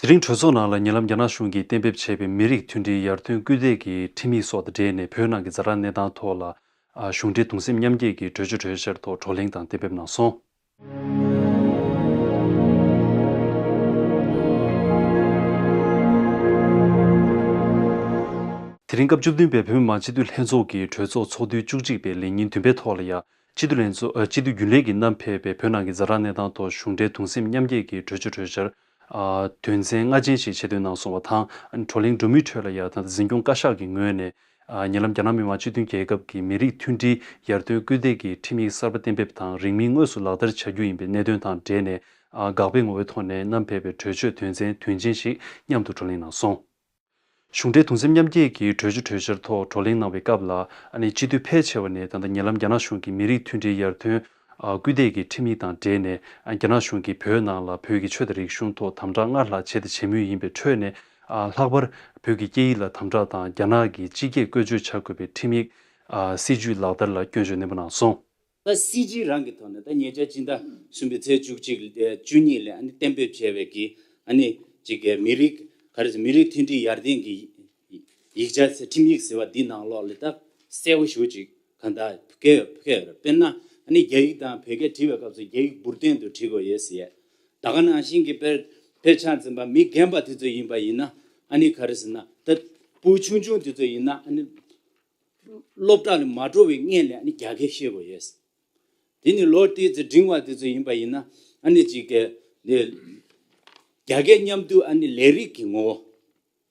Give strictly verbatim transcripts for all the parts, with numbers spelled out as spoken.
དེ་རིང་གྲོས་ཚོགས་ནང་ལ་ཉེ་ལམ་རྒྱ་ནག་གཞུང་གིས་གཏན་འབེབས་བྱས་པའི་མི་རིགས་མཐུན་སྒྲིལ་ཡར་ཐོན་སྐུལ་འདེད་ཀྱི་ཁྲིམས་ཡིག་སོགས་དང་འབྲེལ་ནས་བོད་ནང་གི་ཛ་དྲག་གནས་སྟངས་ཐོག་ལ་གཞུང་འབྲེལ་གདུང་སེམས་མཉམ་སྐྱེད་ཀྱི་གྲོས་ཆོད་གྲོས་འཆར་ཐོག་བགྲོ་གླེང་དང་གཏན་འབེབས་གནང་སོང་། དེ་རིང་སྐབས་བཅུ་བདུན་པའི་བོད་མི་མང་སྤྱི་འཐུས་ལྷན་ཚོགས་ཀྱི་གྲོས་ཚོགས་ཚོགས་དུས་བཅུ་གཅིག་པའི་ལས་ཉིན་བདུན་པའི་ཐོག་ལ་ཡང་སྤྱི་འཐུས་ལྷན་ཚོགས་ཨ། སྤྱི་འཐུས་རྒྱུན་ལས་ཀྱིས་བསྣམས་ཕེབས་པའི་བོད་ནང་གི་ཛ་དྲག་གནས་སྟངས་ཐོག་གཞུང་འབྲེལ་གདུང་སེམས་མཉམ་སྐྱེད་ཀྱི་གྲོས་ཆོད་གྲོས་འཆར། ཨ། དོན་ཚན་ལྔ་ཅན་ཞིག་ཆེད་འདོན་གནང་སོང་བ་དང་། བགྲོ་གླེང་གྲོལ་མུས་ཁྲོད་ལ་ཡང་ད་ལྟ་འཛིན་སྐྱོང་བཀའ་ཤག་གི་ངོས་ནས། ཨ། ཉེ་ལམ་རྒྱ་ནག་མི་དམངས་སྤྱི་མཐུན་རྒྱལ་ཁབ་ཀྱི་མི་རིགས་མཐུན་སྒྲིལ་ཡར་ཐོན་སྐུལ་འདེད་ཀྱི་ཁྲིམས་ཡིག་གསར་པ་གཏན་འབེབས་དང་རིང་མིན་དངོས་སུ་ལག་བསྟར་བྱ་རྒྱུ་ཡིན་པའི་གནད་དོན་དང་འབྲེལ་ནས། ཨ། དགག་པའི་ངོ་བོའི་ཐོག་ནས་བསྣམས་ཕེབས་པའི་གྲོས་ཆོད་དོན་ཚན་བདུན་ཅན་ཞིག་མཉམ་དུ་བགྲོ་གླེང་གནང་སོང་། གཞུང་འབྲེལ་གདུང་སེམས་མཉམ་སྐྱེད་ཀྱི་གྲོས་ཆོད་གྲོས་འཆར་ཐོག་བགྲོ་གླེང་གནང་བའི་སྐབས་ལ། ཨ་ནི་སྤྱི་འཐུས་ཕལ་ཆེ་བ་ནས་ད་ལྟ་ཉེ་ལམ་རྒྱ་ནག་གཞུང་གིས་མི་རིགས་མཐུན་སྒྲིལ་ཡར་ཐོན། ཨ། སྐུལ་འདེད་ཀྱི་ཁྲིམས་ཡིག་དང་འབྲེལ་ནས། ཨ། རྒྱ་ནག་གཞུང་གིས་བོད་ནང་ལ་བོད་ཀྱི་ཆོས་དང་རིག་གཞུང་ཐོག་དམ་དྲག་སྔར་ལྷག་བྱས་དང་བྱེད་མུས་ཡིན་པའི་ཁྲོད་ནས། ཨ། ལྷག་པར་བོད་ཀྱི་སྐད་ཡིག་ལ་དམ་དྲག་དང་རྒྱ་ནག་གི་སྤྱི་སྐད་བཀོལ་སྤྱོད་བྱ་དགོས་པའི་ཁྲིམས་ཡིག་ཨ། སྲིད་ཇུས་ལག་བསྟར་ལ་སྐྱོན་བརྗོད་ནན་པོ་གནང་སོང་། ད་སྲིད་ཇུས་རང་གི་ཐོག་ནས་ད་ཉེ་ཆར་སྤྱི་ཟླ་གསུམ་པའི་ཚེས་བཅུ་གཅིག་ཨ། བཅུ་གཉིས་ལ་ཨ་ནི་གཏན་འབེབས་བྱས་པའི་གི་ཨ་ནི་ཅིག་གི་མི་རིགས་ག་རེ་ཟེར། མི་རིགས་མཐུན་སྒྲིལ་ཡར་ཐོན་གྱི་ཡིག་ཆ་ཟེར། ཁྲིམས་ཡིག་ཟེར་བ་འདི་ནང་ལོགས་ལ་ད་གསལ་པོ་ཞེ་པོ་ཅིག་གང་ལྟར་བཀོད་ཡོད། བཀོད་ཡོད་རེད། དཔེར་ན་ཨ་ནི་རྒྱ་ཡིག་དང་བོད་སྐད་བྲིས་པའི་སྐབས་སུ་རྒྱ་ཡིག་འབུར་དོན་དུ་བྲིས་དགོས་ཡོད་ཟེར་ཡས། ད་ག་ནང་བཞིན་གྱི་དཔེར་དཔེར་ཆ་འཛིན་པ་མི་རྒན་པ་དེ་ཚོ་ཡིན་པ་ཡིན་ན། ཨ་ནི་ག་རེ་ཟེར་ན། ད་བུ་ཆུང་ཆུང་དེ་ཚོ་ཡིན་ན་ཨ་ནི་སློབ་གྲྭ་ལ་མ་འགྲོ་བའི་སྔོན་ལ་ཨ་ནི་རྒྱ་སྐད་ཤེས་དགོས་ཡོད། དེ་ནི་ལོ་དེ་ཚོ་འབྲིང་བ་དེ་ཚོ་ཡིན་པ་ཡིན་ན། ཨ་ནི་ཅིག་གི་ནི་རྒྱ་སྐད་མཉམ་དུ་ཨ་ནི་ལས་རིགས་ཀྱི་ངོ་བོ་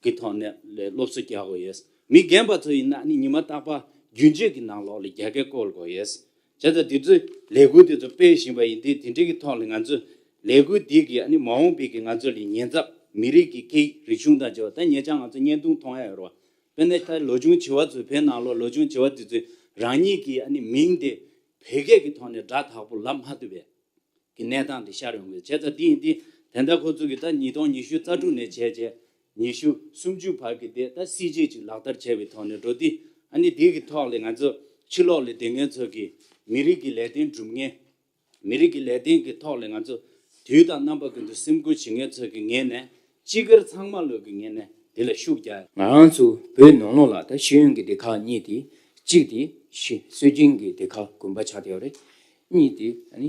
གི་ཐོག་ནས་ལས་སློབ་གསོ་རྒྱག་དགོས་ཡོད། མི་རྒན་པ་ཚོ་ཡིན་ན་ཨ་ནི་ཉི་མ་རྟག་པར་རྒྱུན་སྤྱོད་ཀྱི་ནང་ལོགས་ལ་རྒྱ་སྐད་བཀོལ་དགོས་ཡོད། བྱས་ཙང་དེ་ཚོའི་ལས་འགུལ་དེ་ཚོ་སྤེལ་བཞིན་པ་ཡིན་དུས། དེ་འདྲའི་གི་ཐོག་ལ་ང་ཚོ་ལས་འགུལ་འདི་གི་ཨ་ནི་མ་འོངས་པའི་གི་ང་ཚོ་ལ་ཉེན་ཚབས། མི་རིགས་ཀྱི་སྐད་ཡིག་རིག་གཞུང་དང་བཅས་པ། ད་ཉེ་ཆར་ང་ཚོ་བརྙན་ཐུང་མཐོང་ཡ་ཡོད་རེད་བ། དཔེར་ན་ད་ལོ་ཆུང་བྱིས་པ་ཚོ། བོད་ནང་ལོགས་ལོ་ཆུང་བྱིས་པ་དེ་ཚོས་རང་ཉིད་ཀྱི་ཨ་ནི་མིང་དེ་བོད་སྐད་ཀྱི་ཐོག་ནས་སྒྲ་དག་པོ་ལབ་མ་ཐུབ་པའི་གི་གནས་སྟངས་དེ་ཤར་ཡོང་གི། བྱས་ཙང་དེ་ཡིན་དུས་དེ་འདྲ་ཁོ་ཚོ་གིས་ད་ཉིས་སྟོང་ཉི་ཤུ་རྩ་དྲུག་ནས་བྱས་བྱས་ཉི་ཤུ་སུམ་ཅུ་བར་གྱི་དེ་ད་སྲིད་ཇུས་ཅིག་ལག་བསྟར་བྱས་པའི་ཐོག་ནས་འགྲོ་དུས། ཨ་ནི་དེ་གི་ཐོག་ལ་ང་ཚོ་ཕྱི་ལོགས་ལ་སྡོད་མཁན་ཚོ་གིས་མི་རིགས་ཀྱི་ལས་དོན་སྒྲུབ་མཁན། མི་རིགས་ཀྱི་ལས་དོན་གྱི་ཐོག་ལ་ང་ཚོ་དུས་དང་རྣམ་པ་ཀུན་ཏུ་སེམས་ཁུར་བྱེད་མཁན་ཚོ་གི་ངོས་ནས། སྤྱི་སྒེར་ཚང་མ་ལོག་གི་ངོས་ནས་དེ་ལ་ཤུགས་རྒྱག་ང་རང་ཚོ་བོད་ནང་ལོགས་ལ་ད་ཤེས་ཡོན་གྱི་སྡེ་ཁག་གཉིས་དེ། གཅིག་དེ་ཤེས་སྲོལ་རྒྱུན་གྱི་སྡེ་ཁག་དགོན་པ་ཆགས་བསྡད་ཡོད་རེད། གཉིས་དེ་ཨ་ནི་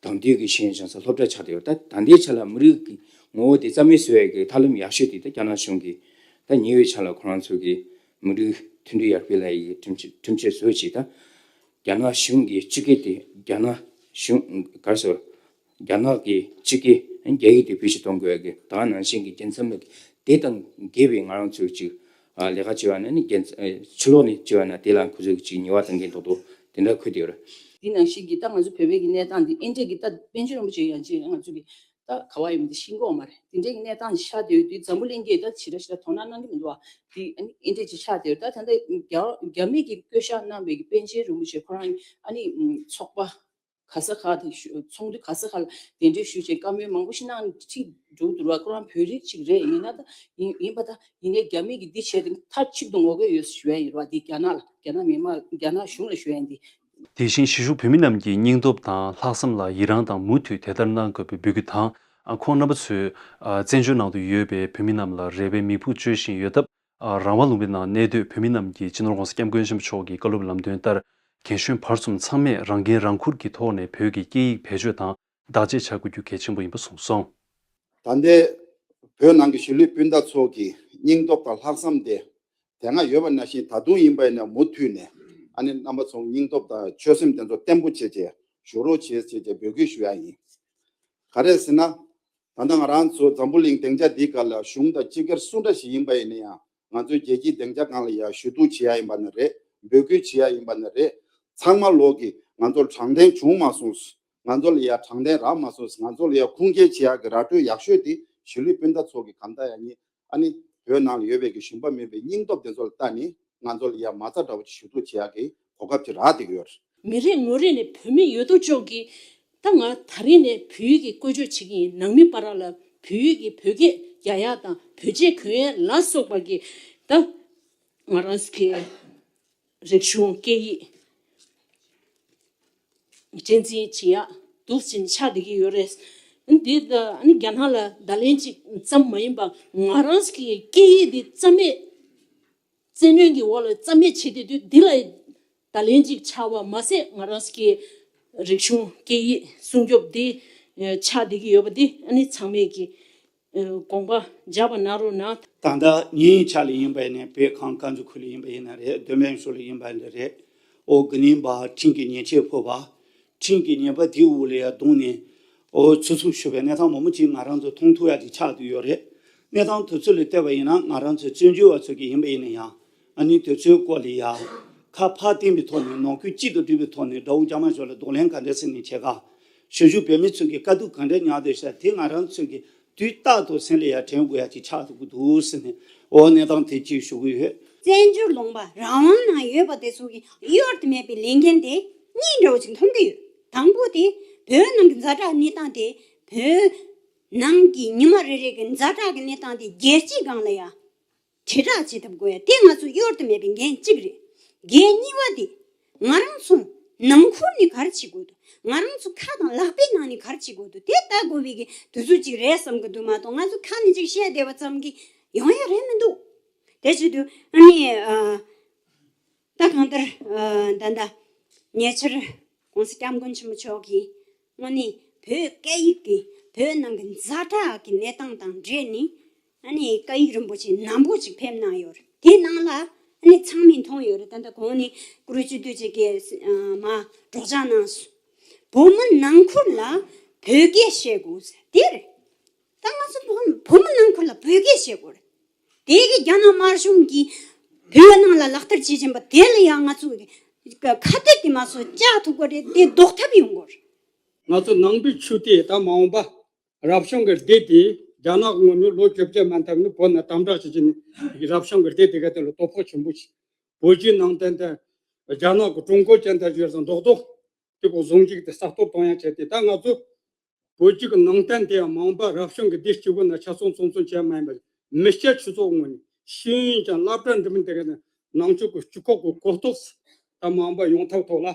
དེང་དུས་ཀྱི་ཤེས་ཡོན་སྦྱང་ས་སློབ་གྲྭ་ཆགས་བསྡད་ཡོད། ད་ད་ལྟའི་ཆ་ལ་མི་རིགས་ཀྱི་ངོ་བོ་དེ་རྩ་མེད་བཟོ་ཡས་ཀྱི་ཐབས་ལམ་ཡག་ཤོས་དེ་ད་རྒྱ་ནག་གཞུང་གིས་ད་ཉེ་བའི་ཆར་ལ་ཁོ་རང་ཚོ་གིས་མི་རིགས་མཐུན་སྒྲིལ་ཡར་སྤེལ་ལ་ཡི་ཁྲིམས་ཆད་ཁྲིམས་ཆད་བཟོས་བྱས། ད་རྒྱ་ནག་གཞུང་གི་སྤྱི་སྐད་དེ། རྒྱ་ནག་གཞུང་ག་རེ་ཟེར། རྒྱ་ནག་གི་སྤྱི་སྐད་རྒྱ་ཡིག་དེ་བེད་སྤྱོད་གཏོང་དགོས་ཀྱི། ད་ག་ནང་བཞིན་གྱི་རྒྱལ་མཚམས་ལ་དེ་དང་འགལ་བའི་ང་རང་ཚོས་ཅིག་ཨ་ལས་ཀ་བྱེད་པ་ན་ནི། རྒྱལ་མཚམས་ཕྱི་ལོགས་ནས་བྱེད་པ་ན་དེ་ལ་ཁོ་ཚོས་ཅིག་ཉེས་པ་གཏོང་གིན་མདོག་མདོག་དེ་འདྲ་འཁོད་དེ་ཡོད་རེད། འདི་ནང་བཞིན་གྱི་ད་ང་ཚོ་བོད་པའི་གི་གནས་སྟངས་འདི་ཨེ་འདྲས་ཀྱི། ད་པཎ་ཆེན་རིན་པོ་ཆེ་ཡང་ཅིག་ང་ཚོ་གི་ད་ག་བ་ཡོད་མེད་དེ་ཤེས་ཀྱི་ཡོད་མ་རེད། དེ་འདྲས་ཀྱི་གནས་སྟངས་ཤར་བསྡད་ཡོད་དུས། འཛམ་བུ་གླིང་གིས་ད་ཞེ་དྲག་ཞེ་དྲག་དོ་སྣང་གནང་གི་མི་འདུག་བ། དེ་ཨ་ནི་ཨེ་འདྲས་ཅིག་ཆགས་བསྡད་ཡོད། ད་ད་ལྟ་རྒྱ་རྒྱ་མི་གིས་བསྐོ་བཞག་གནང་བའི་གི་པཎ་ཆེན་རིན་པོ་ཆེ་ཁོ་རང་ཨ་ནི་ཚོགས་པ་ག་ས་ག་དེ་ཞུ། ཚོགས་འདུ་ག་ས་ག་ལ་གདན་འདྲེན་ཞུས་བྱས་བཀའ་མོལ་མང་པོ་ཞིག་གནང་ཁྲིད་འགྲོ་འདུག་བ། ཁོ་རང་བོད་རིགས་ཅིག་རེད། ཡིན་ན་ད་ཡིན་ཡིན་པ། ད་ཡིན་ནའི་རྒྱ་མི་གིས་འདི་བྱས་ཏེ་མཐའ་གཅིག་ཏུ་ངོ་རྒོལ་ཡོད་ཞུ་ཡ་ཡིན་རེད་བ། འདི་རྒྱ་ནག་ལ། རྒྱ་ནག་མི་དམངས་ལ། རྒྱ་ནག་གཞུང་ལ་ཞུ་ཡ་ཡིན། འདི། དེ་བཞིན་གཞིས་བཞུགས་བོད་མི་རྣམས་ཀྱི་སྙིང་སྟོབས་དང་ལྷག་བསམ་ལ་ཡི་རངས་དང་། མུ་མཐུད་དེ་ལྟར་གནང་དགོས་པའི་འབོད་སྐུལ་དང་། ཁོང་རྣམ་པ་ཚོས་བཙན་བྱོལ་ནང་དུ་ཡོད་པའི་བོད་མི་རྣམས་ལ་རེ་བའི་མིག་ཕུག་བཅོལ་བཞིན་ཡོད་སྟབས། རང་དབང་ལུང་པའི་ནང་གནས་སྡོད་བོད་མི་རྣམས་ཀྱིས་སྤྱི་ནོར་༸གོང་ས་༸སྐྱབས་མགོན་ཆེན་པོ་མཆོག་གི་བཀའ་སློབ་ལམ་སྟོན་ལྟར། རྒན་གཞོན་བར་གསུམ་ཚང་མས་རང་འགན་རང་འཁུར་གྱི་ཐོག་ནས་བོད་ཀྱི་སྐད་ཡིག་བེད་སྤྱོད་དང་བདག་གཅེས་བྱ་དགོས་རྒྱུ་གལ་ཆེན་པོ་ཡིན་པ་གསུངས་སོང་། ད་ལྟའི་བོད་ནང་གི་གཞིས་ལུས་སྤུན་ཟླ་ཚོ་གི་སྙིང་སྟོབས་དང་ལྷག་བསམ་དེ་དེ་སྔ་ཡོད་པ་ནང་བཞིན་ད་དུང་ཡིན་པ་ཡིན་ན། མུ་མཐུད་ནས་ཨ་ནི་རྣམ་པ་ཚོ་སྙིང་སྟོབས་དང་ཆོད་སེམས་དེ་ཚོ་བརྟན་པོ་བྱས་བྱས་བཞུགས་རོགས་བྱེད་ཟེར་བྱས་འབོད་སྐུལ་ཞུ་ཡ་ཡིན། ག་རེ་ཟེར་ན། ད་ལྟ་ང་རང་ཚོ་འཛམ་བུ་གླིང་སྡིངས་ཆ་འདིའི་སྒང་ལ་གཞུང་དང་སྤྱི་སྒེར་སུ་འདྲ་ཞིག་ཡིན་པ་ཡིན་ན་ཡང་། ང་ཚོའི་རྒྱལ་སྤྱིའི་སྡིངས་ཆ་སྒང་ལ་ཡང་ཞུ་གཏུག་བྱེད་ཡ་ཡིན་པ་ན་རེད། འབོད་སྐུལ་བྱེད་ཡ་ཡིན་པ་ན་རེད། ཚང་མ་ལོག་གིས་ང་ཚོར་དྲང་བདེན་བྱུང་མ་སོང་། ང་ཚོ་ལ་ཡ་དྲང་བདེན་རག་མ་སོང་། ང་ཚོ་ལ་ཡ་ཁུངས་སྐྱེལ་བྱེད་ཡག་གི་ར་སྤྲོད་ཡག་ཤོས་དེ་གཞིས་ལུས་སྤུན་ཟླ་ཚོ་གི་གང་ལྟར་ཡང་ནི་ཨ་ནི་བོད་ནང་ལ་ཡོད་པའི་གི་ཞུམ་པ་མེད་པའི་སྙིང་སྟོབས་དེ་ཚོ་ལ་བལྟས་ནས། ང་ཚོ་ལ་ཡ་མ་རྩ་འདྲ་བོ་ཅིག་ཞུ་གཏུག་བྱེད་ཡག་གི་གོ་སྐབས་ཅིག་རག་བསྡད་ཀྱི་ཡོད་རེད། མི་རེ་ངོ་རེ་ནས་བོད་མི་ཡོད་དོ་ཅོག་གིས། ད་ང་ད་རིང་ནས་བོད་ཡིག་གི་བཀོལ་སྤྱོད་བྱེད་ཀྱི་ཡིན། ནང་མི་བར་ལ་བོད་ཡིག་གི་བོད་སྐད་རྒྱག་ཡག་དང་བོད་ཆས་གོན་ཡག་ལ་སོགས་པ་གི། ད་ང་རང་ཚོ་གི་རིག་གཞུང་སྐད་ཡིག་གཅེས་འཛིན་བྱེད་ཡག་འདུག་ཟིན་ཆགས་བསྡད་ཀྱི་ཡོད་རེད། འདི་ད་ཨ་ནི་རྒྱ་ནག་ལ་བརྡ་ལན་ཅིག་ ཙམ་མ་ཡིན་པར་ང་རང་གི་སྐད་ཡིག་འདི་རྩ་མེད། བཙན་གནོན་གྱི་འོག་ལ་རྩ་མེད་བྱེད་བསྡད་དུས་འདི་ལ་བརྡ་ལན་ཅིག་ཆགས་པ་མ་ཟད། ང་རང་གི་རིག་གཞུང་སྐད་ཡིག་སྲུང་སྐྱོབ་འདི་ཆགས་བསྡད་ཀྱི་ཡོད་པ་འདི་ཨ་ནི་ཚང་མས་ཀྱི་དགོངས་པ་འཇགས་པ་གནང་རོགས་གནང་། ད་ལྟ་ངའི་ཆ་ལ་ཡིན་པ་ཡིན་ནའི་བོད་ཁམས་དཀར་མཛེས་ཁུལ་ལ་ཡིན་པ་ཡིན་ན་རེད། བདེ་སྨད་ཕྱོགས་ལ་ཡིན་པ་ཡིན་ན་རེད། ཨོ་དགེ་ལྡན་པ་ཁྲིམས་ཀྱི་ཉེས་ཆད་ཕོག་པ། ཁྲིམས་ཀྱི་ཉེས་པ་དེའི་འོག་ལ་ཡ་བརྡུངས་ནས་ཨོ་ཚུད་ཚུད་ཞུ་བའི་གནས་སྟངས་མང་པོ་ཅིག་ང་རང་ཚོ་མཐོང་ཐུབ་ཡ་ཅིག་ཆགས་བསྡད་ཡོད་རེད། གནས་སྟངས་དེ་ཚོ་ལ་བལྟས་པ་ཡིན་ན་ང་རང་ཚོའི་བཙན་བྱོལ་བ་ཚོ་གི་ཡིན་པ་ཡིན་ན་ཡང་ཨ་ནི་དེ་ཚོའི་སྐོར་ལ་ཡ་ཁ་ཕར་བསྟན་པའི་ཐོག་ནས་ནང་ཁུལ་གཅིག་ཏུ་སྒྲིལ་བའི་ཐོག་ནས་དགྲ་བོ་རྒྱ་དམར་ཕྱོགས་ལ་གདོང་ལེན་ག་འདྲ་ཟེར་ནས་བྱེད་ག་ཞུ་ཞུ་བོད་མི་ཚོ་གི་དཀའ་སྡུག་ག་འདྲ་མྱངས་བསྡད་ཤག་དེ་ང་རང་ཚོ་གི་དུས་རྟག་ཏུ་སེམས་ལ་ཡ་དྲན་དགོས་ཡ་ཅིག་ཆགས་འདུག་འདུག་ཟེར་ནས་འོ་གནས་སྟངས་དེ་ཅིག་ཞུ་གི་ཡོད། བཙན་བྱོལ་ལུང་པ་རང་དབང་ནང་ཡོད་པ་དེ་ཚོ་གི་གཡོལ་དུ་མེད་པའི་ལས་འགན་དེ་གཉིས་འདྲ་བོ་ཅིག་མཐོང་གི་ཡོད། དང་པོ་དེ་བོད་ནང་གི་ཛ་དྲག་གནས་སྟངས་དེ་བོད་ནང་གི་ཉི་མ་རེ་རེ་གི་ཛ་དྲག་གི་གནས་སྟངས་དེ་རྒྱལ་སྤྱིའི་སྒང་ལ་ཡ་དྲིལ་བསྒྲགས་བྱེད་ཐུབ་དགོས་ཡ་དེ་ང་ཚོ་གཡོལ་དུ་མེད་པའི་འགན་གཅིག་རེད། འགན་གཉིས་པ་དེ་ང་རང་ཚོ་ནང་ཁུལ་ནས་ག་རེ་བྱེད་དགོས་འདུག་ང་རང་ཚོ་ཁ་དང་ལག་པའི་ནང་ནས་ག་རེ་བྱེད་དགོས་འདུག་དེ་ལྟ་དགོས་པའི་གི་དུས་ཚོད་ཅིག་རེད་བསམ་གི་འདུག་མ་གཏོགས་ང་ཚོ་ཁ་ནས་ཅིག་བཤད་བསྡད་པ་ཙམ་གྱིས་ཡོང་ཡ་རེད་མི་འདུག་དེ་བྱེད་དུས་ཨ་ནི་ཨ་ད་གང་ལྟར་ཨ་ད་ལྟ་ཉེ་ཆར་༸གོང་ས་༸སྐྱབས་མགོན་ཆེན་པོ་མཆོག་གིས་དངོས་གནས་བོད་སྐད་ཡིག་གི་བོད་ནང་གི་ཛ་དྲག་གི་གནས་སྟངས་དང་འབྲེལ་ནས་ཨ་ནི་བཀའ་ཡིག་རིན་པོ་ཆེ་ནག་པོ་ཅིག་ཕེབས་གནང་ཡོད་རེད། དེའི་ནང་ལ་ཨ་ནི་ཚང་མས་མཐོང་ཡོད་རེད། ད་ལྟ་གོང་ནས་བཀུར་སྤྱི་འདུས་བྱས་ཀྱིས་མ་སྒྲོག་སྦྱང་གནང་སོང་། བོད་མི་ནང་ཁུལ་ལ་བོད་སྐད་བཤད་དགོས་ཟེར་དེ་རེད། ད་ང་ཚོ་བོད་བོད་མི་ནང་ཁུལ་ལ་བོད་སྐད་བཤད་དགོས་རེད། དེ་གི་རྒྱ་ནག་དམར་གཞུང་གིས་བོད་ནང་ལ་ལག་བསྟར་བྱེད་བཞིན་པ་དེ་ལ་ཡང་ང་ཚོ་ཁ་གཏད་དེ་མ་སོ་བཅག་ཐུབ་དགོས་རེད། དེ་ཟློག་ཐབས་ཡོང་དགོས་རེད། ང་ཚོ་ནང་པའི་ཆོས་དེ་ད་མ་འོངས་པ་རབ་བྱུང་གི་སྡེ་དེ་རྒྱ་ནག་གི་ངོས་ནས་ལོ་བཅོ་བརྒྱད་མན་འཐབ་ནས་བོད་ནང་དམ་དྲག་བྱེད་ཀྱི་ནས་རབ་བྱུང་གི་སྡེ་དེ་ག་དེ་ལ་དོ་ཕོག་ཆེན་པོ་ཞིག་བོད་བརྒྱུད་ནང་བསྟན་དང་རྒྱ་ནག་གི་ཀྲུང་གོ་ཅན་དང་བརྗེ་སོང་རྡོག་རྡོག་དེ་གོ་བཟུང་གཅིག་དེ་གསར་གཏོད་གཏོང་ཡ་བྱས་ཏེ་ད་ང་ཚོ་བོད་བརྒྱུད་ཀྱི་ནང་བསྟན་དེ་ཡང་མ་འོངས་པ་རབ་བྱུང་གི་སྡེ་གཅིག་པུ་ན་ཆ་ཚང་ཚོང་ཚོང་བྱས་མ་ཡིན་པར་མི་སྐྱ་ཆོས་ཚོགས་ངོས་ནས་ཤེས་ཡོན་ཅན་སློབ་གྲྭ་འགྲིམ་མི་དེ་ག་ནས་ནང་ཆོས་ཀྱི་སྤྱི་ཁོག་གི་གོ་རྟོགས་ད་མ་འོངས་པ་ཡོང་ཐབས་ཐོག་ལ།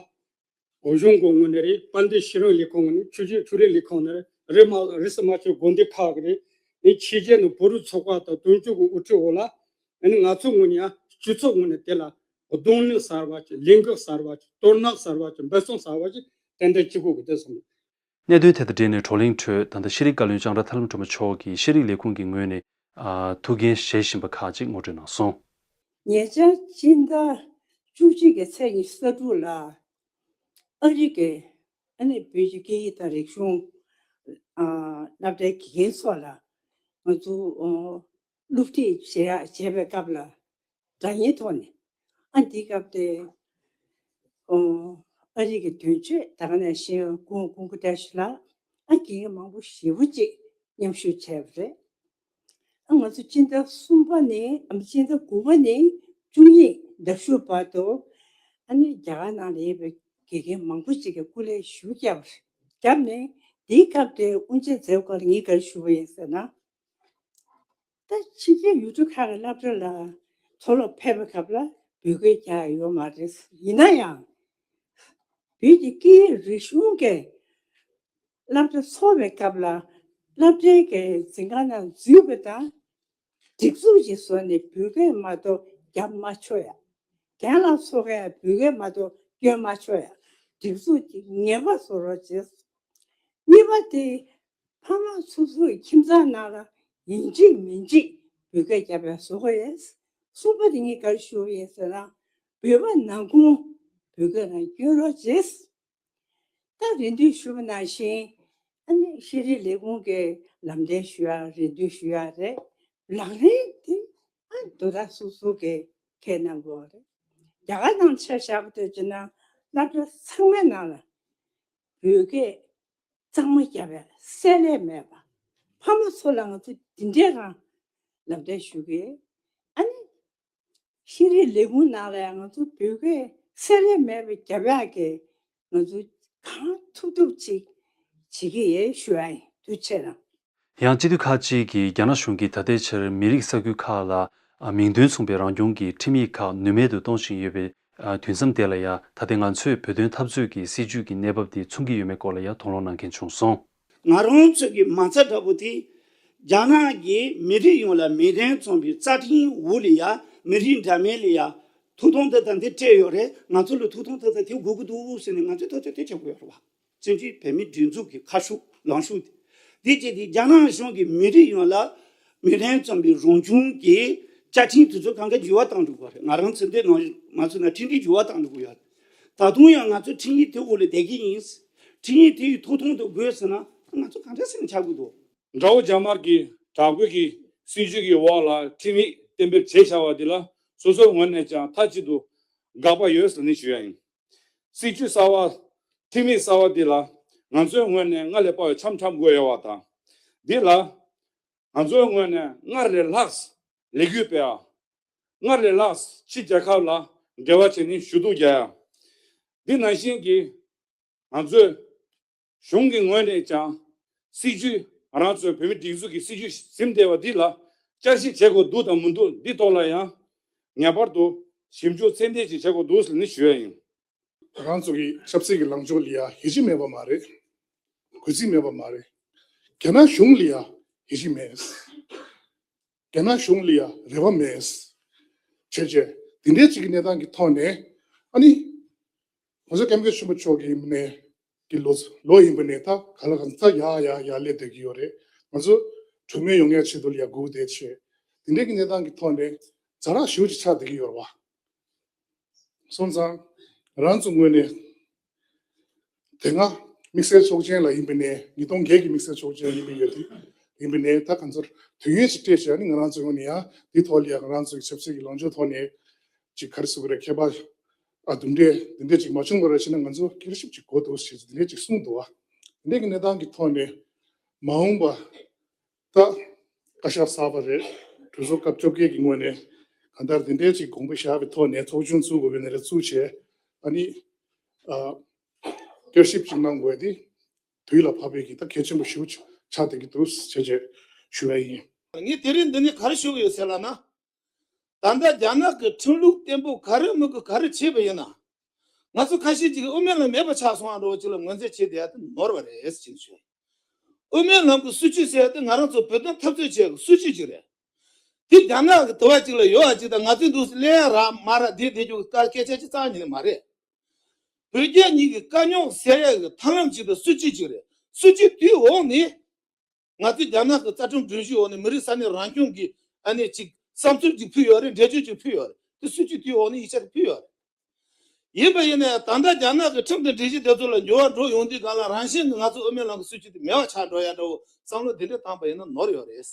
གོ་གཞུང་གི་ངོས་ནས་རེད། དཔལ་ལྡན་ཤེས་རིག་ལས་ཁུངས་ངོས་ནས་ཆོས་བརྒྱུད་ཆོས་རིག་ལས་ཁུངས་ནས་རེད། མ་རིས་སུ་མ་ཆད་དགོན་སྡེ་ཁག་གི་རེད། ནས་ཕྱི་རྒྱལ་ནས་བོད་རིགས་ཚོགས་པ་དང་དོན་གཅོད་ཀྱི་དབུ་ཁྲིད་འོག་ལ་ཨ་ནི་ང་ཚོའི་ངོས་ནས་ཡང་སྤྱི་ཚོགས་ངོས་ནས་དེ་ལ་གདོང་ལེན་གསར་བ་ཅིག་ལས་འགུལ་གསར་བ་ཅིག་དོ་སྣང་གསར་བ་ཅིག་འབད་བརྩོན་གསར་བ་ཅིག་ཏན་ཏན་བྱེད་དགོས་ཀྱི་འདུག་བསམ། གནད་དོན་དེ་དང་འབྲེལ་ནས་བགྲོ་གླེང་ཁྲོད་ད་ལྟ་ཤེས་རིག་བཀའ་བློན་ལྕམ་ར་ཐར་ལམ་དྲུང་པ་མཆོག་གིས་ཤེས་རིག་ལས་ཁུངས་ཀྱི་ངོས་ནས་ཨ་ཐུགས་འགན་བཞེས་བཞིན་པ་ཁག་ཅིག་ངོ་སྤྲོད་གནང་སོང་། ཉེ་ཆར་སྤྱི་ཟླ་བཅུ་གཅིག་གི་ཚེས་ཉི་ཤུ་རྩ་དྲུག་ལ་ཨ་རི་གི་ཨ་ནི་བོད་ཀྱི་སྐད་ཡིག་དང་རིག་གཞུང་ཨ་སློབ་གྲྭའི་དགེ་རྒན་ཚོ་ལ་ང་ཚོ་ཨ་སློབ་ཁྲིད་བྱེད་ཡ་བྱེད་པའི་སྐབས་ལ་སྒྲ་སྙན་ཐོག་ནས་ཨ་འདིའི་སྐབས་དེ་ཨ་རི་གི་དོན་གཅོད་ད་ག་ནང་བཞིན་ཀུན་ཀུན་ཀུ་ཏེ་ཤི་ལ་ཨ་དགེ་རྒན་མང་པོ་ཞེ་པོ་ཅིག་མཉམ་ཞུགས་བྱས་པ་རེད། ཨ་ང་ཚོ་སྤྱི་ཟླ་གསུམ་པ་ནས་ཨ་སྤྱི་ཟླ་དགུ་པ་ནས་བཅུ་གཉིས་ཟླ་བཞུགས་བར་དུ་ཨ་ནི་རྒྱ་གར་ནང་ལ་ཡོད་པའི་དགེ་རྒན་མང་པོ་ཅིག་གིས་སྐུ་ལས་ཞུ་བརྒྱབ་པ་རེད། བརྒྱབ་ནས་དེའི་སྐབས་དེ་དབུ་འབྱེད་མཛད་སྒོ་ལ་ངས་ག་རེ་ཞུ་བ་ཡིན་ཟེར་ན། ད་ཕྱི་རྒྱལ་ཡུལ་གྲུ་ཁག་གི་སློབ་གྲྭ་ལ་མཐོ་སློབ་ཕེབས་པའི་སྐབས་ལ་བོད་སྐད་རྒྱག་ཡ་ཡོད་མ་རེད། ཡིན་ན་ཡང་བོད་ཀྱི་སྐད་ཡིག་རིག་གཞུང་གི་སློབ་གྲྭ་འཚོགས་པའི་སྐབས་ལ་སློབ་གྲྭའི་གི་འཛིན་ཁང་ནང་འཛུལ་བ་དང་སྒྲིག་འཛུགས་ཀྱི་ཟུར་ནས་བོད་སྐད་མ་གཏོགས་རྒྱབ་མ་ཆོག་ཡ། རྒན་ལགས་ཚོ་གས་བོད་སྐད་མ་གཏོགས་སྐྱོན་མ་ཆོག་ཡ། སྒྲིག་འཛུགས་ཀྱི་ངེས་པ་བཟོ་རོགས་བྱེད། གཉིས་པ་དེ། ཕ་མ་སོ་སོའི་ཁྱིམ་ཚང་ནང་ལ་ཡིན་གཅིག་མིན་གཅིག་བོད་སྐད་རྒྱབ་པའི་བཟོ་དགོས་ཡིན། གསུམ་པ་དེ་ངས་ག་རེ་ཞུ་བ་ཡིན་ཟེར་ན། བོད་པ་ནང་ཁུལ་བོད་སྐད་རང་སྐྱོན་རོགས་བྱེད། ད་རེ་འདུན་ཞུ་བ་ནང་བཞིན་ཨ་ནི་ཤེས་རིག་ལས་ཁུངས་ཀྱི་ལམ་སྟོན་ཞུ་ཡ་རེ་འདུན་ཞུ་ཡ་རེད། ལག་ལེན་དེ་ཨ་དོ་བདག་སོ་སོ་གི་ཁས་གནང་དགོས་རེད། རྒྱ་གར་ནང་ཆ་བཞག་པ་དུས་ཅི་ན་སློབ་གྲྭ་ཚང་མའི་ནང་ལ་བོད་སྐད་གཙང་མ་རྒྱབ་པའི་སྲོལ་ལས་མེད་པ། ཕ་མ་ཚོ་ལ་ང་ཚོ་འདི་འདྲའི་རང་ལམ་སྟོན་ཞུ་གི། ཨ་ནི་ཤེས་རིག་ལས་ཁུངས་ནང་ལ་ཡང་ང་ཚོ་བོད་སྐད་སྲོལ་ལས་མེད་པའི་རྒྱབ་ཡག་གི་ང་ཚོ་གང་ཐུབ་ཐུབ་ཅིག་བྱེད་ཀྱི་ཡོད་ཞུ་ཡ་ཡིན། ཐུགས་རྗེ་ཆེ་གནང་། ཡང་སྤྱི་འཐུས་ཁག་ཅིག་གིས་རྒྱ་ནག་གཞུང་གིས་ད་ལྟའི་ཆར་མི་རིགས་ས་ཁུལ་ཁག་ལ་མིང་དོན་མཚུངས་པའི་རང་སྐྱོང་གི་ཁྲིམས་ཡིག་ཁག་ནུས་མེད་དུ་གཏོང་བཞིན་ཡོད་པའི་དུས་མཚམས་དེ་ལ་ཡང་ད་ལྟའི་ང་ཚོས་བོད་དོན་འཐབ་རྩོད་ཀྱི་སྲིད་བྱུས་ཀྱི་གནས་བབ་དེ་མཚོན་གྱི་ཡོད་མེད་སྐོར་ལ་ཡང་དོགས་སློང་གནང་མཁན་བྱུང་སོང་། ང་རང་ཚོ་གི་མ་རྩ་འདྲ་པོ་དེ་ རྒྱ་ནག་གིས་མི་རིགས་ཡོངས་ལ་མིང་དོན་མཚུངས་པའི་རྩ་ཁྲིམས་འོག་ལ་ཡ་མི་རིགས་འདྲ་མིན་ལ་ཡ་ཐོབ་ཐང་དེ་དང་དེ་སྤྲད་ཡོད་རེད། ང་ཚོ་ལ་ཐོབ་ཐང་དེ་དང་དེ་དགོས་ཀྱི་འདུག་ཟེར་ནས་ང་ཚོས་ཐག་གཅོད་དེ་བྱེད་དགོས་ཡོད་རེད་བ། བཙན་བྱོལ་བོད་མིའི་སྒྲིག་འཛུགས་ཀྱི་ཁ་ཕྱོགས་ལངས་ཕྱོགས་དེ། དེ་བྱས་ཏེ་རྒྱ་ནག་གཞུང་གིས་མི་རིགས་ཡོངས་ལ་མིང་དོན་མཚུངས་པའི་རང་སྐྱོང་གི་བཅའ་ཁྲིམས་དེ་ཚོ་གང་ག་འགྱུར་བ་བཏང་འགྲོ་གི་རེད། ང་རང་ཚོ་འདི་ནང་མ་ཚུད་ན་ཁྲིམས་སྒྲིག་འགྱུར་བ་བཏང་འགྲོ་གི་ཡོད། ད་དུང་ཡང་ང་ཚོ་ཁྲིམས་ཡིག་དེ་འོག་ལ་བསྡད་ཀྱི་ཡིན། ཁྲིམས་ཡིག་དེ་ཡི་ཐོབ་ཐང་དེ་དགོས་ཟེར་ན་ང་ཚོ་གང་འདྲ་ཟེར་ནས་ཆགས་ཀྱི་འདུག་དགྲ་བོ་རྒྱ་དམར་གྱི་དྲག་པོའི་གི་སྲིད་བྱུས་ཀྱི་འོག་ལ་ཁྲིམས་ཡིག་གཏན་འབེབས་བྱས་བཞག་པ་འདི་ལ་སོ་སོའི་ངོས་ནས་ཀྱང་མཐའ་གཅིག་ཏུ་དགག་པ་ཡོད་ཟེར་ནས་ཞུ་ཡ་ཡིན། སྲིད་བྱུས་གསར་བ། ཁྲིམས་ཡིག་གསར་བ་འདི་ལ་ང་ཚོའི་ངོས་ནས་སྔར་ལས་དཔའ་བའི་འཆམ་འཆམ་དགོས་ཡོད་པ་དང་། འདི་ལ་ང་ཚོའི་ངོས་ནས་སྔར་ལས་ལྷག་ལས་འགུལ་སྤེལ་བ། སྔར་ལས་ལྷག་ཕྱི་རྒྱལ་ཁབ་ལ་འབྲེལ་བ་བྱས་ནས་ཞུ་གཏུག་རྒྱག་ཡ། འདི་ནང་བཞིན་གྱི་ང་ཚོས་གཞུང་གི་ངོས་ནས་ཀྱང་སྲིད་བྱུས། ང་རང་ཚོའི་བོད་མི་སྒྲིག་འཛུགས་ཀྱི་སྲིད་བྱུས་ཟིན་བསྡད་པ་འདི་ལ་བསྐྱར་ཞིབ་བྱེད་དགོས་འདུག་དང་མི་འདུག་འདི་ཐོག་ལ་ཡང་ངེས་པར་དུ་ཞིབ་འཇུག་ཚད་ལྡན་ཞིག་བྱེད་དགོས་འདུག་ཟེར་ནས་ཞུ་ཡ་ཡིན། ང་རང་ཚོ་གི་ཆབ་སྲིད་ཀྱི་ལངས་ཕྱོགས་ལ་ཡ་ཡིད་ཆེས་མེད་པ་མ་རེད། གུས་བརྩི་མེད་པ་མ་རེད། རྒྱ་ནག་གཞུང་ལ་ཡ་ཡིད་ཆེས་མེད། རྒྱ་ནག་གཞུང་ལ་ཡ་རེ་བ་མེད། བྱས་རྗེས་འདི་འདྲའི་ཅིག་གི་གནས་སྟངས་ཀྱི་ཐོག་ནས་ཨ་ནི། ང་ཚོ་སྐྱབས་མགོན་ཆེན་པོ་མཆོག་གི་ནས་ཀྱི་ལོ་ལོ་ཡིན་པ་ནས་ད་ག་ལ་གང་ཚ་ཡར་ཡར་ཡར་སླེབས་བསྡད་ཀྱི་ཡོད་རེད། ང་ཚོ་གྲོས་མོལ་ཡོང་ཡའི་ཆེད་དུ་ལ་ཡ་སྒུག་བསྡད་བྱས། འདི་འདྲའི་གི་གནས་སྟངས་ཀྱི་ཐོག་ནས་ཛ་དྲག་ཞེ་པོ་ཅིག་ཆགས་བསྡད་ཀྱི་ཡོད་རེད་བ། སོང་ཙང་། ང་རང་ཚོ་ངོས་ནས་དེ་སྔ་དམིགས་བསལ་ཚོགས་ཆེན་ལ་ཡིན་པ་ནས་ཉིས་སྟོང་བརྒྱད་ཀྱི་དམིགས་བསལ་ཚོགས་ཆེན་ཡིན་པ་ཡོད་དེ། ཡིན་པ་ནས་ད་ང་ཚོར་དུས་ཡུན་ཞིག་སྤྲད་བྱས་ནས་ང་རང་ཚོའི་ངོས་ནས་ཡང་འདི་ཐོག་ལ་ཡང་ང་རང་ཚོའི་ཆབ་སྲིད་ཀྱི་ལངས་ཕྱོགས་ཐོག་ནས་ཅིག་ག་རེ་ཟེར་དགོས་རེད། ཁྱད་པར་ཨ་འདུམ་འགྲིག་འདི་འདྲས་ཅིག་མ་བྱུང་བ་རེད་བྱས་ན་ང་ཚོ་བསྐྱར་ཞིབ་ཅིག་དགོས་འདུག་ཞེས་འདི་འདྲས་ཅིག་གསུངས་འདུག་བ། འདི་འདྲས་ཀྱི་གནས་སྟངས་ཀྱི་ཐོག་ནས་མ་འོངས་པ། ད་བཀའ་ཤག་གསར་པ་རེད། གྲོས་ཚོགས་སྐབས་བཅོ་བརྒྱད་ཀྱི་ངོས་ནས་གང་ལྟར་འདི་འདྲའི་ཅིག་དགོངས་པ་བཞག་པའི་ཐོག་ནས་ཚོགས་ཆུང་བཙུགས་དགོས་པའི་ནས་རེ་བཙུགས་བྱས་ཨ་ནི་ཨ་བསྐྱར་ཞིབ་ཅིག་གནང་དགོས་དེ་དུས་ལ་བབ་པའི་གི་ད་གལ་ཆེན་པོ་ཞེ་པོ་ཆགས་བསྡད་ཀྱི་འདུག་ཟེར་བྱས་ཞུ་ཡ་ཡིན། ངས་དེ་རིང་འདི་ནས་ག་རེ་ཞུ་གི་ཡོད་ཟེར་ལབ་ན། ད་ལྟ་རྒྱ་ནག་གི་ཁྲིམས་ལུགས་བརྟན་པོ་ག་རེ་མི་དགོས་ག་རེ་བྱས་པ་ཡིན་ན། ང་ཚོ་ཁ་ཤས་ཅིག་གིས་དབུ་མའི་ལམ་མེད་པ་ཆགས་སོང་བ་འདྲ་བོ་ཅིག་ལ་ངོས་འཛིན་བྱས་བསྡད་ཡ་དེ་ནོར་བ་རེད་ཟེར་ཞུ། དབུ་མའི་ལམ་གྱི་སྲིད་བྱུས་ཟེར་ཡ་དེ་ང་རང་ཚོ་བོད་དོན་འཐབ་རྩོད་བྱེད་ཡ་གི་སྲིད་བྱུས་ཅིག་རེད། དེ་རྒྱ་ནག་གི་དུ་བ་ཅིག་ལ་ཡོད་པ་ཅིག་དང་ང་ཚོའི་འདུག་སེ་ལེན་ཡ་རག་མ་རག་དེ་དེ་རྒྱུ་གི་སྐད་ཆ་ཅིག་རྩ་བ་ཉིད་ནས་མ་རེད། བོད་རྒྱ་གཉིས་ཀྱི་དཀའ་རྙོག་སེལ་ཡ་གི་ཐབས་ལམ་ཅིག་དང་སྲིད་བྱུས་ཅིག་རེད། སྲིད་བྱུས་དེའི་འོག་ནས། ང་ཚོས་རྒྱ་ནག་གི་རྩ་ཁྲིམས་སྒྲིག་གཞིའི་འོག་ནས་མི་རིགས་ས་གནས་རང་སྐྱོང་གི་ཨ་ནི་ཅིག་བསམ་ཚུལ་ཅིག་ཕུལ་ཡོད་རེད། འགྲེལ་བརྗོད་ཅིག་ཕུལ་ཡོད་རེད། དེ་སྲིད་བྱུས་དེའི་འོག་ནས་ཡིག་ཆ་དེ་ཕུལ་ཡོད་རེད། ཡིན་པ་ཡིན་ནའི་ད་ལྟ་རྒྱ་ནག་གི་ཁྲིམས་དང་སྒྲིག་གཞི་དེ་ཚོ་ལ་འགྱུར་བ་འགྲོ་ཡོང་དུས་སྒང་ལ་རང་བཞིན་གྱིས་ང་ཚོ་དབུ་མའི་ལམ་གྱི་སྲིད་བྱུས་དེ་མེད་པ་ཆགས་འགྲོ་ཡ་འདྲ་བོ་བསམ་བློ་དེ་འདྲ་བཏང་པ་ཡིན་ན་ནོར་ཡོད་རེད།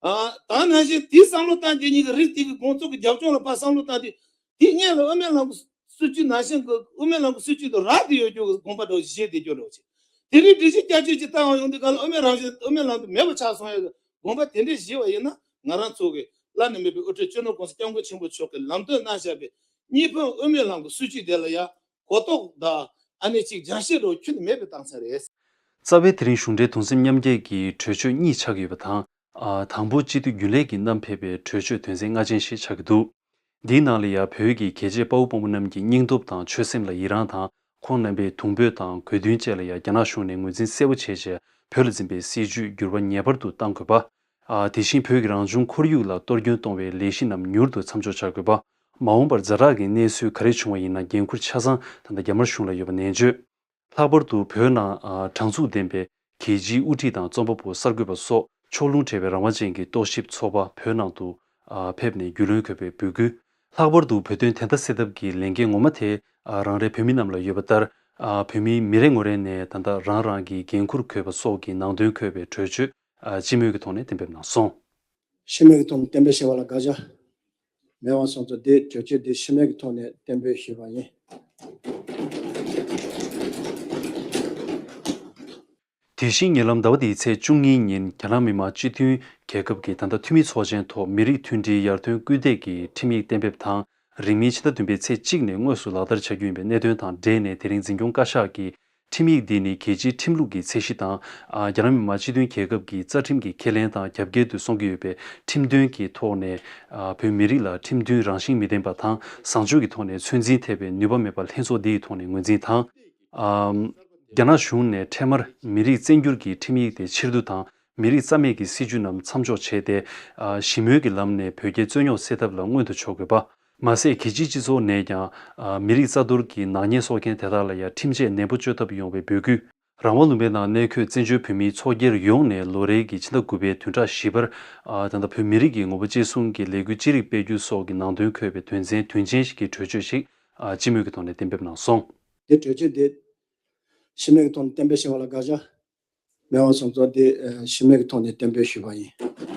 ཨ། ད་ནང་བཞིན་དེའི་བསམ་བློ་བཏང་དེ་གཉིས་ཀྱི་རིགས་དེ་གི་དགོངས་ཚུལ་གྱི་རྒྱབ་ལྗོངས་ལ་ཕར་བསམ་བློ་བཏང་དེ། དེ་སྔོན་ལ་དབུ་མའི་ལམ་གྱི་སྲིད་བྱུས་ནང་བཞིན་གྱི་དབུ་མའི་ལམ་གྱི་སྲིད་བྱུས་དེ་རག་བསྡད་ཡོད་རྒྱུ་གི་དགོངས་པ་འདྲ་བོ་བཞེས་བསྡད་རྒྱུ་འདྲ་བོ་ཅིག་དེ་རིང་སྒྲིག་གཞི་བསྐྱར་བཅོས་ཅིག་བཏང་བ་ཡོང་དུས་སྒང་ལ་དབུ་མའི་རང་བཞིན་དབུ་མའི་ལམ་དེ་མེད་པ་ཆགས་སོང་ཡ་གི་དགོངས་པ་དེ་འདྲས་བཞེས་པ་ཡིན་ན་ང་རང་ཚོ་གི་བླ་ན་མེད་པའི་དབུ་ཁྲིད་སྤྱི་ནོར་༸གོང་ས་༸སྐྱབས་མགོན་ཆེན་པོ་མཆོག་གིས་ལམ་སྟོན་གནང་བཞག་པའི་གཉིས་ཕན་དབུ་མའི་ལམ་གྱི་སྲིད་བྱུས་དེ་ལ་ཡ་གོ་རྟོགས་དང་ཨ་ནི་ཅིག་སྦྱང་ཤེས་འདྲ་བོ་ཁྱོན་ནས་མེད་པའི་བཏང་ཚར་རེད། རྩ་བའི་དེ་རིང་གཞུང་འབྲེལ་གདུང་སེམས་མཉམ་སྐྱེད་ཀྱི་གྲོས་ཆོད་གཉིས་ཆགས་ཡོད་པ་དང་། ཨ། དང་པོ་སྤྱི་འཐུས་རྒྱུན་ལས་ཀྱིས་བསྣམས་ཕེབས་པའི་གྲོས་ཆོད་དོན་ཚན་ལྔ་ཅན་ཞིག་ཆགས་ཀྱི་འདུག་འདིའི་ནང་ལ་ཡང་བོད་ཀྱི་རྒྱལ་གཅེས་དཔའ་བོ་དཔའ་མོ་རྣམས་ཀྱི་སྙིང་སྟོབས་དང་ཆོད་སེམས་ལ་ཡི་རངས་དང་། ཁོང་རྣམ་པའི་དུང་འབོད་དང་གོ་བསྡུར་བཅས་ལ་ཡང་རྒྱ་ནག་གཞུང་ནས་ངོས་འཛིན་གསལ་པོ་བྱས་རྗེས་བོད་ལ་འཛིན་པའི་སྲིད་བྱུས་འགྱུར་བ་ངེས་པར་དུ་གཏང་དགོས་པ། ཨ། དེ་བཞིན་བོད་ཀྱི་རང་བྱུང་ཁོར་ཡུག་ལ་གཏོར་སྐྱོན་གཏོང་བའི་ལས་གཞི་རྣམས་མྱུར་དུ་མཚམས་འཇོག་བྱ་དགོས་པ། མ་འོངས་པར་ཛ་དྲག་གི་གནས་ཚུལ་ག་རེ་བྱུང་བ་ཡིན་ན་འགན་འཁུར་ཆ་ཚང་ད་ལྟ་རྒྱ་དམར་གཞུང་ལ་ཡོད་པ་ནན་བརྗོད། ལྷག་པར་དུ་བོད་ནང་དྲང་ཚུགས་ལྡན་པའི་རྒྱལ་སྤྱིའི་དབུ་ཁྲིད་དང་རྩོམ་པ་པོ་གསར་འགོད་པ་སོགས་ཕྱོགས་ལྷུང་བྲལ་བའི་རང་དབང་ཅན་གྱི་རྟོག་ཞིབ་ཚོགས་པ་བོད་ནང་དུ་ཕེབས་ནས་རྒྱུས་ལོན་དགོས་པའི་འབོད་སྐུལ། ལྷག་པར་དུ་བོད་དོན་བདེན་མཐའ་གསལ་ཐབས་ཀྱི་ལས་འགན་ངོ་མ་དེ་རང་རེའི་བོད་མི་རྣམས་ལ་ཡོད་པ་ལྟར། བོད་མིའི་མི་རེ་ངོ་རེ་ནས་ད་ལྟ་རང་རང་གི་འགན་འཁུར་དགོས་པ་སོགས་ཀྱི་ནང་དོན་འཁོད་པའི་གྲོས་ཆོད་སྤྱི་མོས་ཀྱི་ཐོག་ནས་གཏན་འབེབས་གནང་སོང་། སྤྱི་མོས་ཀྱི་ཐོག་ནས་གཏན་འབེབས་བྱས་པ་ལ་དགག་བྱ་མེད་པ་སོང་ཙང་དེ་གྲོས་ཆོད་དེ་སྤྱི་མོས་ཀྱི་ཐོག་ནས་གཏན་འབེབས་ཞུས་པ་ཡིན། དེ་བཞིན་ཉེ་ལམ་ཟླ་བ་འདིའི་ཚེས་བཅུ་གཉིས་ཉིན་རྒྱ་ནག་མི་དམངས་སྤྱི་མཐུན་རྒྱལ་ཁབ་ཀྱི་ད་ལྟ་འཐུས་མི་ཚོགས་ཆེན་ཐོག་མི་རིགས་མཐུན་སྒྲིལ་ཡར་ཐོན་སྐུལ་འདེད་ཀྱི་ཁྲིམས་ཡིག་གཏན་འབེབས་དང་། རིང་མིན་ཕྱི་ཟླ་བདུན་པའི་ཚེས་གཅིག་ནས་དངོས་སུ་ལག་བསྟར་བྱ་རྒྱུ་ཡིན་པའི་གནད་དོན་དང་འབྲེལ་ནས་དེ་རིང་འཛིན་སྐྱོང་བཀའ་ཤག་གིས། ཁྲིམས་ཡིག་འདི་ནི་རྒྱལ་སྤྱིའི་ཁྲིམས་ལུགས་ཀྱི་ཚད་གཞི་དང་། ཨ། རྒྱ་ནག་མི་དམངས་སྤྱི་མཐུན་རྒྱལ་ཁབ་ཀྱི་རྩ་ཁྲིམས་ཀྱི་ཁས་ལེན་དང་རྒྱབ་འགལ་དུ་སོང་གི་ཡོད་པའི་ཁྲིམས་དོན་གྱི་ཐོག་ནས། ཨ། བོད་མི་རིགས་ལ་ཁྲིམས་མཐུན་རང་བཞིན་མི་ལྡན་པ་དང་བཟང་སྤྱོད་ཀྱི་ཐོག་ནས་ཚོད་འཛིན་ཐེབས་པའི་ནུས་པ་མེད་པ་ལྷན་ཚོགས་འདི་ཡི་ཐོག་ནས་ངོས་འཛིན་དང་། ཨ། རྒྱ་ནག་གཞུང་ནས་འཕྲལ་མར་མི་རིགས་བཙན་སྒྱུར་གྱི་ཁྲིམས་ཡིག་དེ་ཕྱིར་བསྡུ་དང་ མི་རིགས་རྩ་མེད་ཀྱི་སྲིད་ཇུས་རྣམས་མཚམས་འཇོག་བྱས་ཏེ། ཨ། ཞི་མོལ་གྱི་ལམ་ནས་བོད་རྒྱའི་རྩོད་རྙོག་སེལ་ཐབས་ལ་སྔོན་དུ་ཕྱོགས་དགོས་པ། མ་ཟད་རྒྱལ་སྤྱིའི་སྤྱི་ཚོགས་ནས་ཀྱང་། ཨ། མི་རིགས་རྩ་གཏོར་གྱི་ནག་ཉེས་གསོག་མཁན་དེ་དག་ལ་ཡང་ཁྲིམས་ཆད་ནན་པོ་གཅོད་ཐབས་ཡོང་བའི་འབོད་སྐུལ། རང་དབང་ལུང་པའི་ནང་གནས་འཁོད་བཙན་བྱོལ་བོད་མིའི་ཚོགས་སྒེར་ཡོངས་ནས་ལོ་རེའི་གི་ཕྱི་ཟླ་དགུ་པའི་བདུན་ཕྲག་བཞི་པར། ཨ། ད་ལྟ་བོད་མི་རིགས་ཀྱི་ངོ་བོ་གཅིག་མཚུངས་ཀྱི་ལས་འགུལ་ཅི་རིགས་སྤེལ་རྒྱུ་སོགས་ཀྱི་ནང་དོན་འཁོད་པའི་དོན་ཚན་དོན་ཆེན་ཞིག་གི་གྲོས་ཆོད་ཞིག་ཨ། སྤྱི་མོས་ཀྱི་ཐོག་ནས་གཏན་འབེབས་གནང་སོང་། དེ་གྲོས་ཆོད་དེ་སྤྱི་མོས་ཀྱི་ཐོག་ནས་གཏན་འབེབས་བྱས་པ་ལ་དགག་བྱ་མེད་པ་སོང་ཙང་། དེ་ཨ། སྤྱི་མོས་ཀྱི་ཐོག་ནས་གཏན་འབེབས་ཞུས་པ་ཡིན།